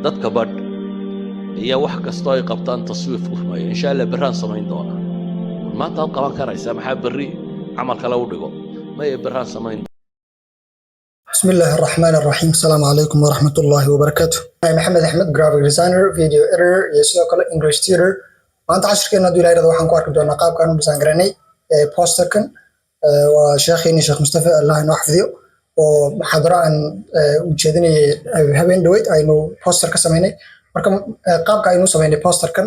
Dadka badh ayaa wax kastoo ay qabtaan taswiif ku rumeeya. Insha Allah berraan samayn doonaa. Maanta aad qaban karaysaa, maxaa berri camal kale u dhigo? Maya, berraan samayn. بسم الله الرحمن الرحيم، السلام عليكم ورحمة الله وبركاته. أنا محمد أحمد، graphic designer، video editor iyo sidoo kale English tutor. Maanta cashirkeena, hadduu Ilahay yidhahdo, waxaan ku arki doonaa qaabkaan u design garanay posterkan. Waa sheekheeni Sheekh Mustafa, Allah inoo xafdiyo, oo muxaadaro aan u jeedinayay habeen dhaweyd aynu poster ka samaynay. Marka qaabka aynu u samaynay posterkan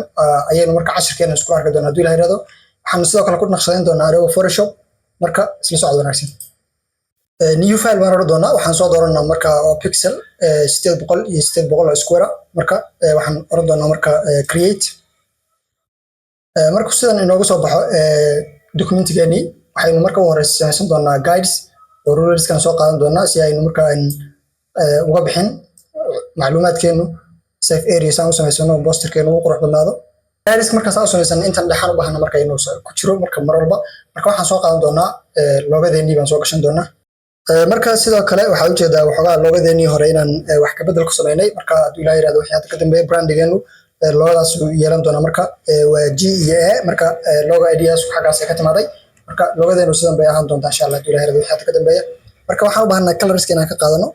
ayaynu marka cashirkeena isku arki doonaa, hadduu Ilahay yidhahdo. Waxaan sidoo kale ku naqshadayn doonaa Adobe Photoshop. Marka isla socod wanaagsan. New file baan oran doonaa. Waxaan soo dooranaa marka waa pixel 800 iyo 800 oo square. Marka waxaan oran doonaa marka create. Marka sidan inoogu soo baxo documentigeenii, waxaynu marka u horeysa samaysan doonaa guides oo rulerskan soo qaadan doonaa si aynu marka uga bixin macluumaadkeenu safe area saan u samaysano, posterkeenu ugu qurux badnaado. Guides markaas aan u samaysan, intan dhexaan u baahna marka inuu ku jiro marka mar walba. Marka waxaan soo qaadan doonaa logadeenii baan soo gashan doonaa. Marka sidoo kale waxaad ujeedaa waxoogaa logadeenii hore inaan wax ka bedel ku samaynay. Marka hadduu Ilaah yirahdo, wixii hadda ka dambeeya brandigeenu logadaas uu yeelan doonaa. Marka waa G iyo A. Marka logo ideas xaggaas ay ka timaaday. Marka logadeenu sidan bay ahaan doontaa, insha Allah, hadduu Ilaah yirahdo, wixii hadda ka dambeeya. Marka waxaan u baahanaa colorska inaan ka qaadano.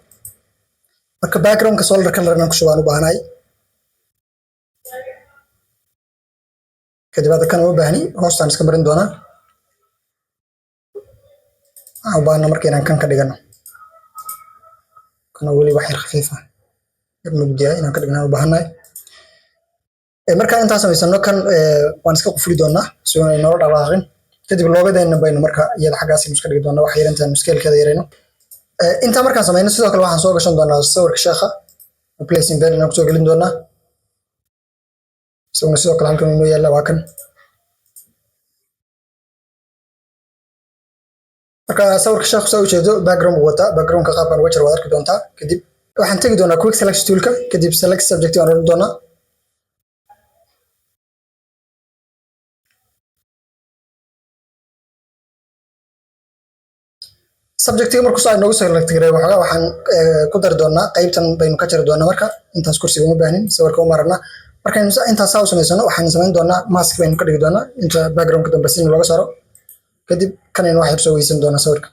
Marka backgroundka solid color inaan ku shubaan u baahanahay. Kadib hadda kan uma baahni, hoostaan iska marin doonaa. Waxaan u baahnaa marka inaan kan ka dhigano, kana weli wax yar khafiif ah, yar mugdi ah inaan ka dhignaan u baahannahay. Markaan intaa samaysano, kan waan iska qufuli doonaa si aanay noola dhaqaaqin. Kadib loogadeena baynu marka iyada xaggaas aynu iska dhigi doonaa wax yar intaan scalekeeda yarayno. Intaa markaan samayno, sidoo kale waxaan soo gashan doonaa sawirka sheekha. Place embedded inaan kusoo gelin doonaa. Isaguna sidoo kale halkan inoo yaalla, waa kan. Marka sawirka sheekhu, saa ujeedo, background buu wataa. Backgroundka qaabkan uga jira waad arki doontaa. Kadib waxaan tegi doonaa quick select toolka. Kadib select subject waan oran doonaa. Subjectiga markuu saa inoogu select gareeyo, waxoogaa waxaan ku dari doonaa qaybtan baynu ka jari doonaa. Marka intaas kursiga uma baahnin, sawirka uma rabna. Markaynu intaas saa u samaysano, waxaan samayn doonaa mask baynu ka dhigi doonaa inta backgroundka dambe si looga saaro. Kadib kanaynu wax yar soo weysan doonaa sawirka.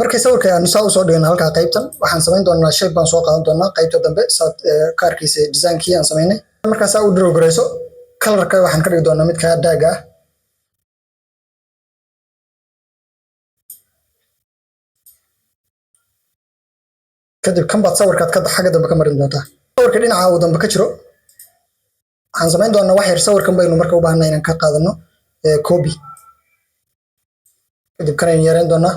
Markay sawirka aanu saa usoo dhigno halkaa qaybtan, waxaan samayn doonaa shape baan soo qaadan doonaa qaybta dambe, saad ka arkaysa designkii aan samaynay. Markaa saa u draw garayso, colorka waxaan ka dhigi doonaa midka daaga ah. Kadib kan baad sawirkaad ka xagga dambe ka marin doontaa. Sawirka dhinaca uu dambe ka jiro, waxaan samayn doonaa wax yar. Sawirkan baynu marka u baahanay inaan ka qaadano copy. Kadib kanaynu yareyn doonaa.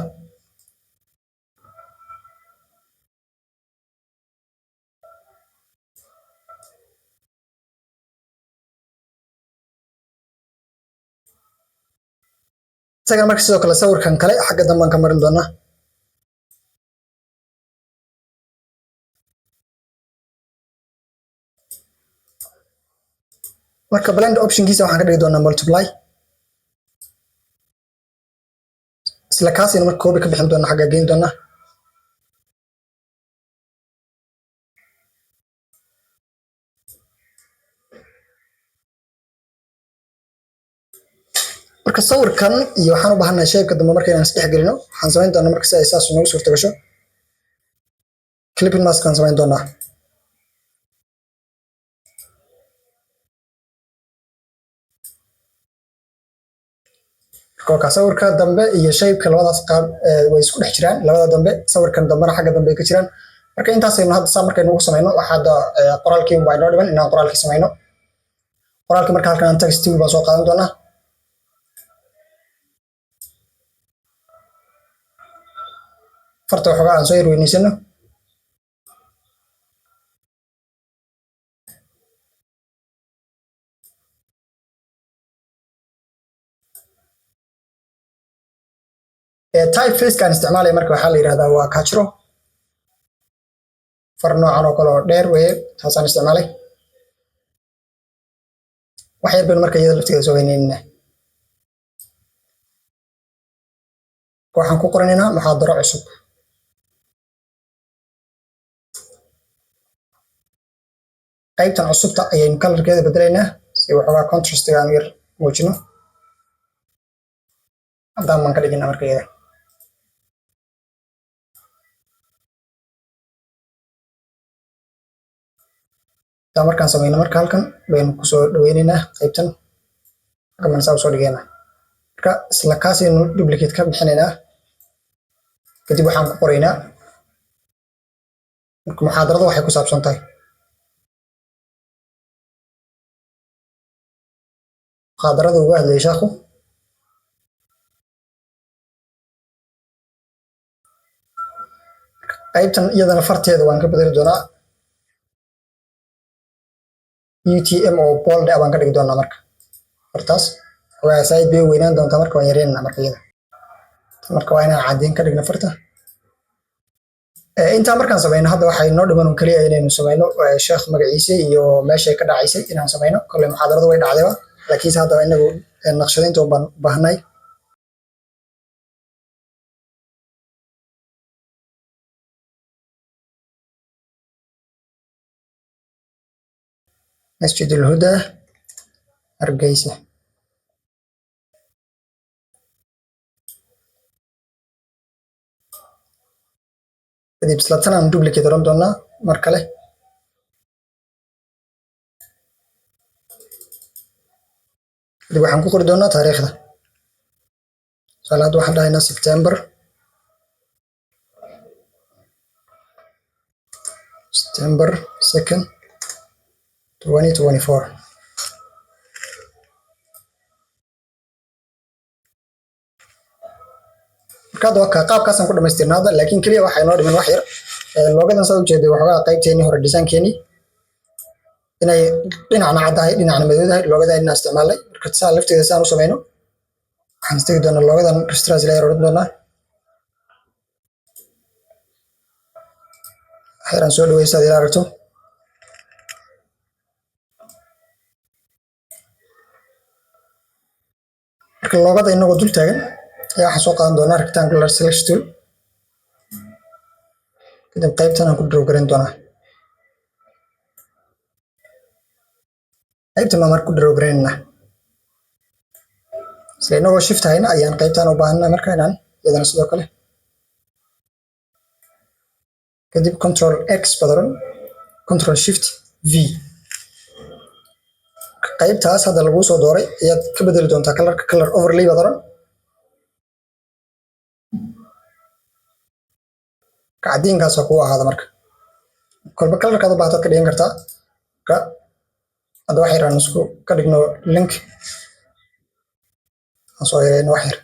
Isagana marka sidoo kale sawirkan kale xagga dambe aan ka marin doonaa. Marka blend optionkiisa waxaan ka dhigi doonaa multiply. Isla kaasina marka copy ka bixin doonaa, xagga geyn doonaa. Marka sawirkan iyo waxaan u baahanahay shapeka dambe marka inaan isdhex gelino. Waxaan samayn doonaa marka, si ay saas noogu suurta gasho, clipping mask aan samayn doonaa. Marka sawirka dambe iyo shapeka labadaas qaab way isku dhex jiraan labada dambe, sawirkan dambena xagga dambe ay ka jiraan. Marka intaasaynu hadda saa markaynu ugu samayno, waxaa hadda qoraalkii baa inoo dhiman inaan qoraalkii samayno. Qoraalkii marka halkan aan text tool baan soo qaadan doonaa. Farta waxoogaa aan soo yar weynaysano. Typeface-ka aan isticmaalaya marka waxaa la yidhahdaa waa Cachro. Far noocan oo kale oo dheer weye, taasaan isticmaalay. Wax yar baynu marka iyada laftigeeda soo weyneynaa. Waxaan ku qoranaynaa muxaadaro cusub. Qaybtan cusubta ayaynu colorkeeda bedelaynaa si waxoogaa contrastiga aan yar muujino. Caddaan baan ka dhiginaa marka iyada. Taa markaan samayno, marka halkan baynu kusoo dhaweynaynaa, qaybtan halkan baan saa usoo dhigaynaa. Marka isla kaasaynu duplicate ka bixinaynaa. Kadib waxaan ku qoraynaa marka muxaadarada waxay ku saabsan tahay. Muxaadarada uga hadlayay sheekhu. Qaybtan iyadana farteeda waan ka bedeli doonaa, UTM oo bold ah baan ka dhigi doonaa. Marka fartaas xogaa saaid bay weynaan doontaa, marka waan yareynaa marka iyada. Marka waa inaan caddeyn ka dhigno farta. Intaa markaan samayno, hadda waxay noo dhiman un keliya inaynu samayno sheekh magaciisa iyo meeshay ka dhacaysay inaan samayno. Kolley muxaadaradu way dhacdayba, laakiinse hadda inagu naqshadaynta un baan u baahnay. Masjid Alhuda, Hargeysa. Kadib isla tan aan duplicate oran doonaa mar kale. Kadib waxaan ku qori doonaa taariikhda. Tusaale, hadda waxaan dhahaynaa September 2nd, 2024. Marka hadda waa qaabkaasaan ku dhamaystirnaa hadda, laakiin keliya waxaa inoo dhiman wax yar. Logodan saa ujeeday, waxoogaa qaybteenii hore designkeenii inay dhinacna caddahay, dhinacna madowdahay logodan inaan isticmaalnay. Marka saa lafteeda saan u samayno, waxaan istegi doonaa logodan, rasterize layer odhan doonaa. Wax yaraan soo dhaweysa aad ila aragto. Marka logoda inagoo dul taagan ayaa waxaan soo qaadan doonaa rectangular selection tool. Kadib qaybtan aan ku draw garan doonaa. Qaybtan baan marka ku draw garanaynaa. Isla inagoo shift hayna ayaan qaybtan u baahanaa marka inaan iyadana sidoo kale. Kadib Control X baad oran, Control Shift V. Qaybtaas hadda laguu soo dooray ayaad ka bedeli doontaa colorka. Color overlay baad oran. Cadiinkaas waa kuu ahaada. Marka kolba colorkaad u baahataad ka dhigan kartaa. Marka hadda wax yar aan isku ka dhigno, link aan soo yareyno wax yar.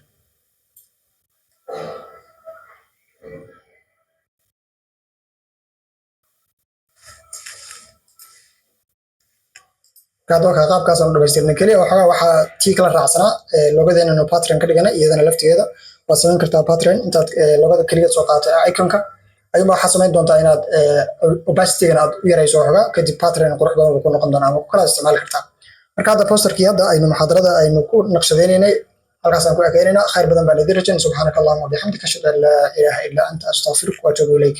Marka hadda waa qaabkaas aan u dhamaystirnay. Keliya waxoogaa waxaa tii kala raacsanaa logodeennanu pattern ka dhigana. Iyadana laftigeeda waad samayn kartaa pattern. Intaad logoda keligeed soo qaadato iconka ayuunba waxaad samayn doontaa inaad opacity-gana aad u yarayso waxoogaa. Kadib pattern qurux badan buu ku noqon doonaa, ama ku kala isticmaali kartaa. Marka hadda posterkii hadda aynu muxaadarada aynu ku naqshadaynaynay halkaasaan ku ekeynaynaa. Khayr badan baan idin rajayn. Subxaanaka allahuma wabixamdika, ashhadu an laa ilaaha illaa anta, astaqfiruka wa atuubu ilayk.